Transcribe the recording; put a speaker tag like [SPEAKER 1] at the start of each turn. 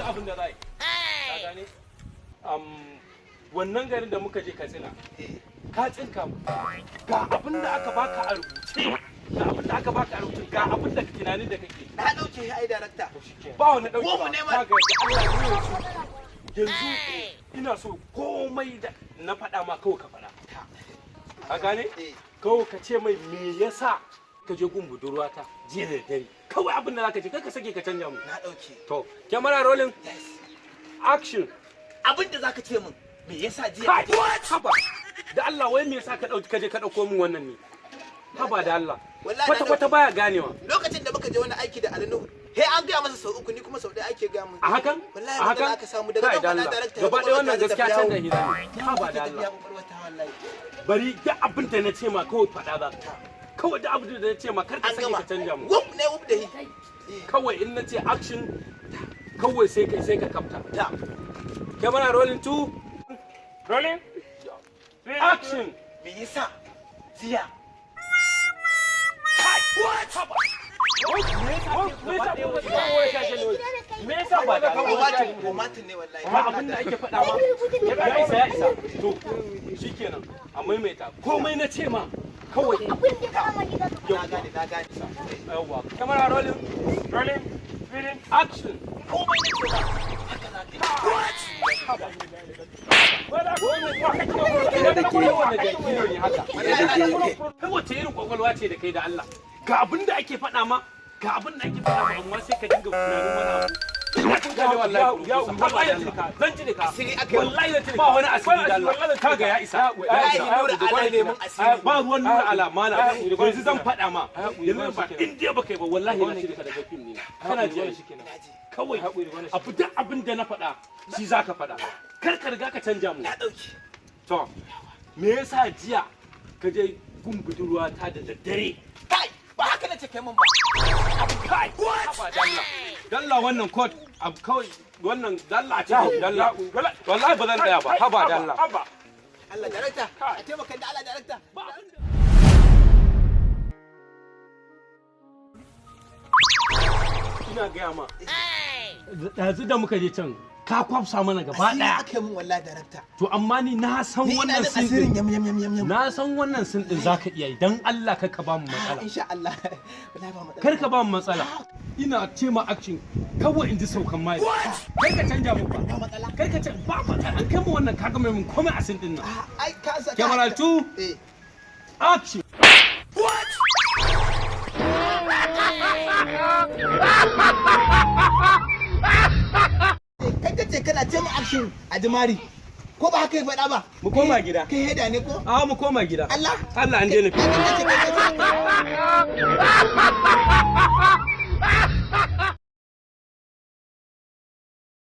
[SPEAKER 1] Abin da za a yi, ka gane, wannan garin da muka je Katsina, ka tsinka mu. Ga abin da aka baka a rubuce, ga abin da aka baka a rubuce, ga abin da tunanin da kake.
[SPEAKER 2] Na dauke shi ai, darakta.
[SPEAKER 1] Ba wani dauki.
[SPEAKER 2] Mu ne ma.
[SPEAKER 1] Ka ga, da Allah, ni yanzu ina so komai da na faɗa ma kawai ka faɗa, ka gane?
[SPEAKER 2] Eh.
[SPEAKER 1] Kawai ka ce mai me yasa ka je gun budurwata jiya da dare. Kawai abin da zaka ce, kar ka sake ka canja mu.
[SPEAKER 2] Na dauke.
[SPEAKER 1] To, camera rolling.
[SPEAKER 2] Yes.
[SPEAKER 1] Action.
[SPEAKER 2] Abin da zaka ce min, me yasa jiya?
[SPEAKER 1] Kai, haba da Allah, wai me yasa ka dauki ka je ka dauko min wannan ne? Haba da Allah.
[SPEAKER 2] Wallahi na
[SPEAKER 1] kwata kwata
[SPEAKER 2] dauke.
[SPEAKER 1] Baya ganewa.
[SPEAKER 2] Lokacin da muka je wani aiki da Alinu, he an gaya masa sau uku, ni kuma sau ɗaya ake gaya mun.
[SPEAKER 1] A hakan?
[SPEAKER 2] Wallahi
[SPEAKER 1] A hakan
[SPEAKER 2] matsala aka samu daga
[SPEAKER 1] Kai,
[SPEAKER 2] zan
[SPEAKER 1] da
[SPEAKER 2] faɗa,
[SPEAKER 1] Allah.
[SPEAKER 2] darakta.
[SPEAKER 1] Gaba ɗaya wannan gaskiya canza hira ne. Haba da Allah. Bari, duk abin da na ce ma kawai faɗa za ka. Kawai duk abin da na ce ma, kar ka
[SPEAKER 2] An
[SPEAKER 1] sake
[SPEAKER 2] gama.
[SPEAKER 1] ka canja mu.
[SPEAKER 2] Wuf ne, wuf da hi.
[SPEAKER 1] Kawai in na ce action, kawai sai ka kafta.
[SPEAKER 2] Ta.
[SPEAKER 1] Camera rolling, two.
[SPEAKER 3] Rolling.
[SPEAKER 1] Action.
[SPEAKER 2] Me yasa jiya?
[SPEAKER 1] Kai, haba. Me yasa ba da
[SPEAKER 2] Komatin, komatin ne wallahi.
[SPEAKER 1] Ba abin da ake faɗa ma. Ya isa, ya isa. To shikenan, a maimaita. Komai na ce ma kawai.
[SPEAKER 2] Na gane, na gane.
[SPEAKER 1] Yawwa, camera rolling.
[SPEAKER 3] Rolling. Rolling.
[SPEAKER 1] Action.
[SPEAKER 2] Komai na ce ma haka za ka yi.
[SPEAKER 1] Wannan jaki ne haka? Kai, wace irin kwakwalwa ce da kai da Allah? Ga abin da ake faɗa ma, ga abin da ake faɗa ma, amma sai ka dinga tunanin wani abu. Wallahi zan cire ka.
[SPEAKER 2] Asiri aka yi.
[SPEAKER 1] Wallahi zan cire ka. Ba wani asiri da Allah. Kaga, ya isa, ya
[SPEAKER 2] Wallahi
[SPEAKER 1] isa.
[SPEAKER 2] Nura Ala ne mun asiri.
[SPEAKER 1] Ba ruwan Nura Ala mana. Yanzu zan faɗa ma, yanzu ba in dai baka yi ba, wallahi na cire ka daga fim ne. Kana ji ai? Kawai abu, duk abin da na faɗa shi zaka faɗa. Kar ka riga ka canja mu.
[SPEAKER 2] Na dauke.
[SPEAKER 1] To, me yasa jiya ka je gun budurwa ta da daddare?
[SPEAKER 2] Kai, ba haka na ce kai mun ba.
[SPEAKER 1] Kai, haba dalla dalla, wannan code abu kawai wannan dalla a cikin dalla. Wallahi ba zan tsaya ba. Haba dalla.
[SPEAKER 3] Haba.
[SPEAKER 2] Allah, darakta, a taimaka da Allah, darakta.
[SPEAKER 1] Ba abin da ina gaya ma, ɗazu da muka je can ka kwafsa mana gaba
[SPEAKER 2] Asiri
[SPEAKER 1] ɗaya.
[SPEAKER 2] aka yi mun wallahi, darakta.
[SPEAKER 1] To amma ni na san
[SPEAKER 2] Ni ina
[SPEAKER 1] wannan
[SPEAKER 2] jin
[SPEAKER 1] sin
[SPEAKER 2] asirin
[SPEAKER 1] din.
[SPEAKER 2] Yam yam yam yam yam.
[SPEAKER 1] Na san wannan sin din zaka iya yi. Dan Allah kar ka ba mu matsala.
[SPEAKER 2] Insha Allah, wallahi ba matsala.
[SPEAKER 1] Kar ka ba mu matsala. Ina ce ma action, kawai in ji saukan mai. Kar ka canja mu ba.
[SPEAKER 2] Ba matsala.
[SPEAKER 1] Kar ka ce ba matsala. An kai mu wannan, kaga mai mun komai a sin din nan.
[SPEAKER 2] Ah, ai ka sa.
[SPEAKER 1] Camera 2.
[SPEAKER 2] Eh.
[SPEAKER 1] Action.
[SPEAKER 2] Kai kace kana ce mu action a jimari, ko ba haka ya faɗa ba?
[SPEAKER 1] Mu koma gida.
[SPEAKER 2] Kai heda ne ko?
[SPEAKER 1] A, mu koma gida.
[SPEAKER 2] Allah.
[SPEAKER 1] Allah, an daina.
[SPEAKER 2] Kai kace, kai kace.